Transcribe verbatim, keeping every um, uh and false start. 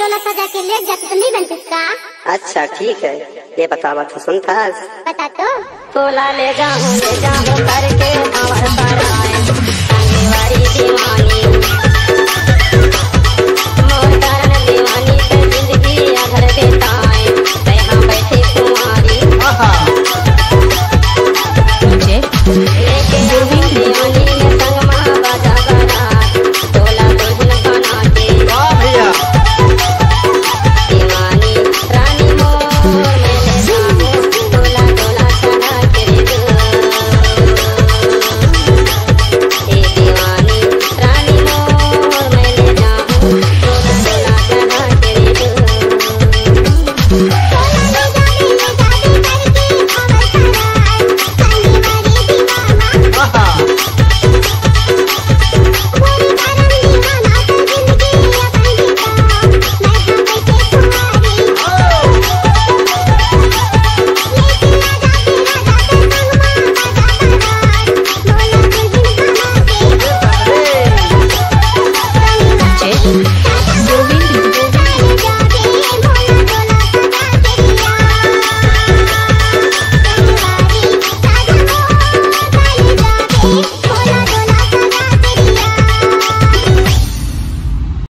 तोला सजा के ले जात तो नहीं बनतिस का? अच्छा ठीक है, ये बतावत हँव, सुनथस? बता तो। तोला ले जाहूँ, ले जाहूँ करके भँवर सराय, संगवारी दीवानी